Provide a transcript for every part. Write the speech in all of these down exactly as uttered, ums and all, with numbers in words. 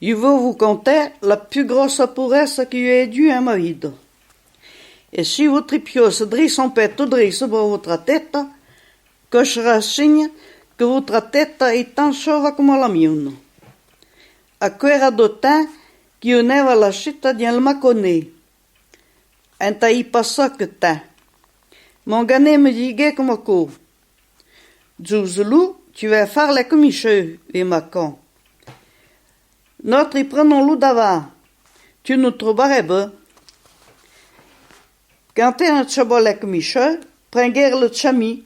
Ieu vau vos contar la pus gròssa porrassa que ieu ai dut en ma vida. E si vòstre piò se drissa un pet tot drech sobre vòstra testa, quò serà signe que vòstra testa es tan chauva coma la miona. Aquò èra dau temps qu'ieu anava a la chita dins le Mâconnais. Entà i passar queu temps, mon ganèt me diguèt coma aquò: Joselot, tu vas far le comicheu, ve Mâcon. Nòstri prenons lo davant, tu nos trobaràs ben. Quand èran chabòt le comicheu, prenguèron le chamin,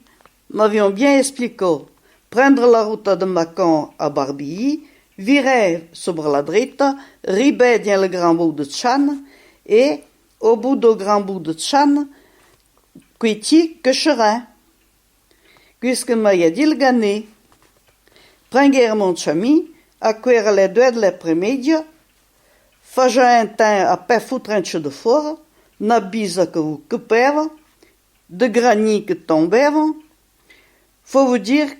m'avián bien explicat: prendre la rota de Mâcon a Barbilhí, virar sobre la dreta, ribar dins le grand bòsc de Channes e, au bot dau grand bòsc de Channes, quò-i-quí queu cherin. Quò-i-quí que m'aviá dit le ganèt. Prenguèron mon chamin, aquò èra le duas de l'après-mèdia, fasiá un temps a pas fotre un chut defòra, na bisa que vos copava, de granhins que tombavan. Fau vos dire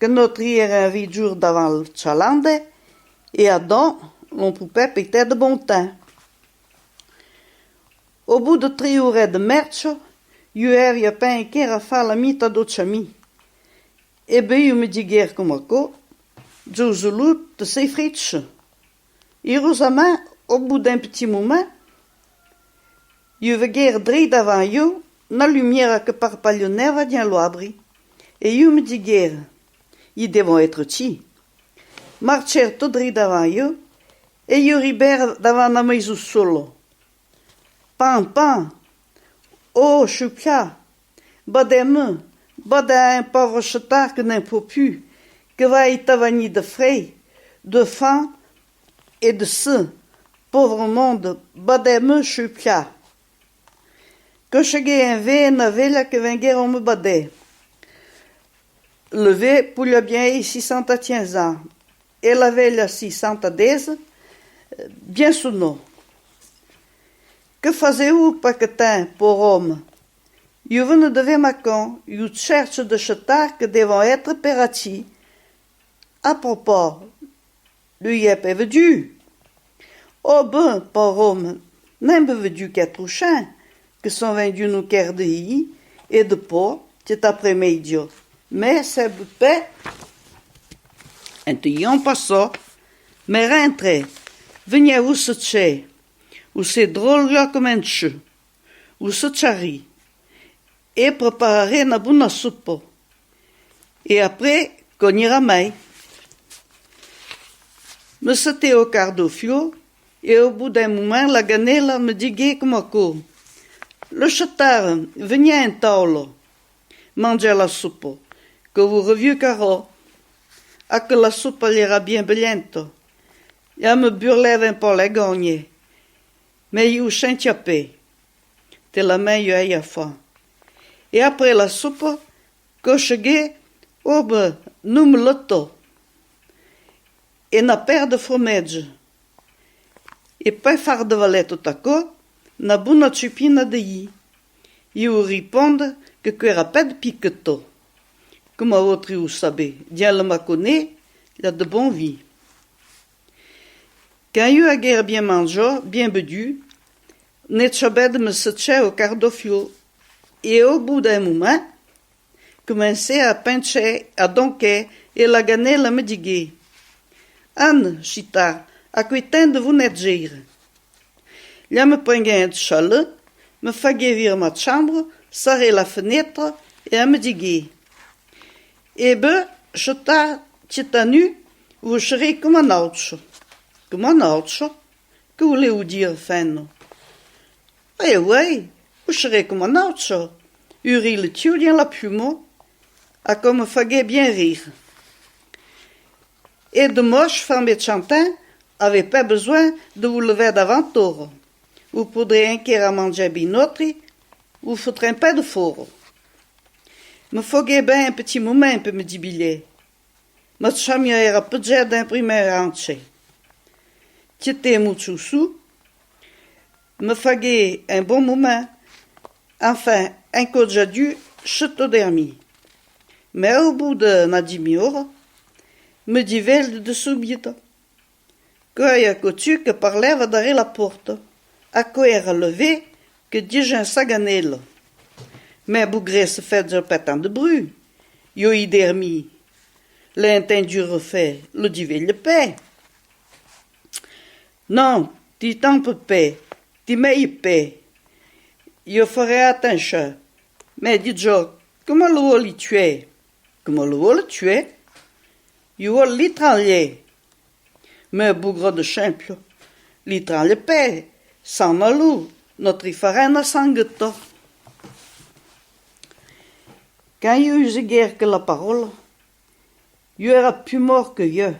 que nòstri èram a uech jorns davant le Chalande e adonc l'on pòt pas peitar de bon temps. Au bot de tres oras de marcha, ieu aviá pas enquèra fach la mitat dau chamin. E ben ieu me diguèri coma aquò: Joselot, te sès friche. Urosament, au bot d'un petit moment, ieu veguèri drech davant ieu na lumiera que parpalhonava dins l'abri, e ieu me diguèri: i devon èstre chi. Marchèri tot drech davant ieu, e ieu ribèri davant na maison sola. Pam, pam! Ò, cheu pià! Badetz-me, badetz un pauvre chetard que n'en pòt pus, que va estavanir de freg, de fam e de sec. Pauvre monde, badetz-me, cheu pià! Quò cheguèt un vent e na velha que venguèron me bader. Le vent podiá bien èsser seissanta-quinze ans, e la velha seissanta-dètz, bien sonau. Que fasètz-vos per queu temps, paure òme? Ieu vene de ver Mâcon, ieu chèrche de chetards que devon èstre per ací. A propòs, lu i as pas vedut? Ò ben, paure òme, n'ai ben vedut quatre o chinc, que son venguts nos quèrre d'ahir, e depaus, queu après-mèdia, mas sabe pas ente i an passat. Mas rentre, veniatz vos setjar, o sètz dròlha coma un chut. Vos setjarèi, e prepararèi na bona sopa, e après quò n'irà mai. Me setèi au cardon-fiau, e au bot d'un moment la ganèla me diguèt coma aquò: le chetard, veniatz en taula, manjatz la sopa, que vos reviucarà. A que la sopa l'èra bien belhenta, e me burlava un pauc la gonha, mas ieu sentiá pas, talament ieu aviá fam. E après la sopa, quò cheguèt, ò ben, na omeleta, e na pèra de fromatge, e per far devalar tot aquò, na bona chupina de vin. Ieu vos responde que quò èra pas de piqueta. Coma votri o sabetz, dins le Mâconnais, l'a de bon vin. Quand ieu aguèri bien manjat, bien bevut, ne chabèt de me setjar au cardon-fiau, e au bot d'un moment, comencèi a penchar, a doncar, e la ganèla me diguèt: Anne, chetard, aquò es temps de vos netjar. La me prenguèt un chalet, me faguèt vir ma chambra, sarrèt la fenèstra e la me diguèt: E ben, chetard, queta nuech, vos serètz coma naucha. Coma naucha? Que volètz-vos dire, femna? Uei, uei, vos serètz coma naucha, ieu ri le chiu dins la puma. Aquò me faguèt bien rire. E demòrs, fa mèchant temps, avètz pas besonh de vos levar davant ora. Vos podrètz enquèra manjar ben nòstri, vos fotrètz pas defòra. Me faguèt ben un petit moment per me desbilhar. Ma chamia èra pejada en primièr rang. Quetèi mon chaussot, me faguèt un bon moment. Enfin, un còp ja dut, chetèi dormir. Mas au bot de na demi-ora, me desvelhe de subita. Qu'ai aquò tu que parlèva darrèr la pòrta. Aquò èra le vent que dejant sa ganèla. Mès Bougrè se fètja pas tant de bruch. Ieu i dèrmi. L'ai entendut refèr, lo divelhe pas. Non, ti tanpes pas, ti mèi pas. Ieu farai atancha. Mès dija, coma lo vòli tuer? Coma lo vòli tuer? Ieu vòli l'itranlhar. Mès Bougrè de Chemple, l'itranhle pas, s'en aló, nòstri farem na sangueta. Quand ieu usiguèr quela paròla, ieu èra pus mòrt que ieu.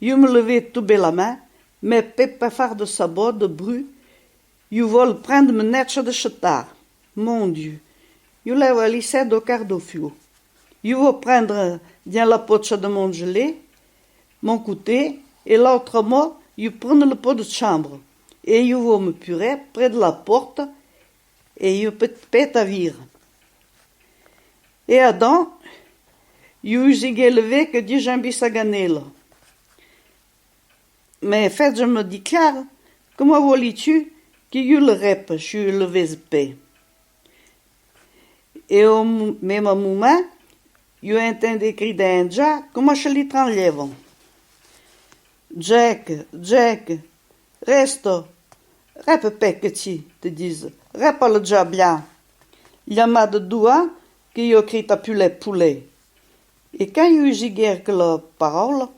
Ieu me levè tot belament, mès per pas far de sabòt, de bruch, ieu vòli prendre me nècha de chetar. Mon Dieu, ieu l'ai valissèt au quart de fiau. Ieu vau prendre dins la pòcha de mon gelèt, mon cotèl, e l'autra man, ieu prene le pò de chambre, e ieu vau me purer près de la pòrta, e ieu pet-, peta vire. E adonc, ieu usiguè le vent que dejant sa ganèla. Mès fètja-me diclarar, coma vòli tu que ieu le rèpa, si ieu le vese pas? E au mo-, mème moment, ieu entendè cridar enjà, coma se l'itranlhavan. Jèc, Jèc, rèsta, rèpa pas que ti, te dise, rèpa-le ja bien. L'a mas de dos ans que ieu crita pus le polet. E quand ieu usiguèr quela paròla,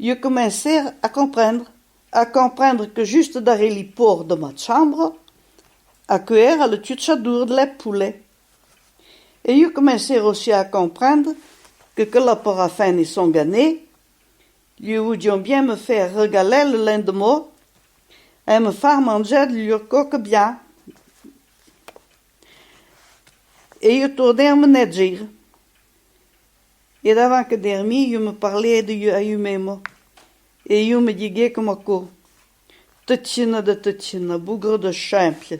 ieu comencèr a comprendre, a comprendre que juste darrèr li pòrta de ma chambre, aquò èra le tuchador de le polet. E ieu comencèr aussi a comprendre que quela pòra femna e son ganèt, ieu volian bien me far regalar le lendeman e me far manjar de lur còca bien. E ieu tornè me nètger. E davant que dèrmi, ieu me parlè de ieu a ieu mème. E ieu me diguè coma aquò: Tetina de tetina, Bougrè de Chemple,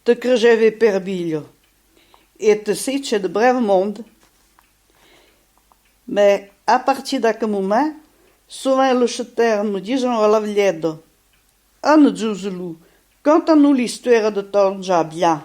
te cresève per bilha, e te sètge de brave monde. Mès a partir d'aquel moment, sovent lo chetaire me disian a la velheta: Anne, Joselou, conta-nos l'istuèra de ton Jabian.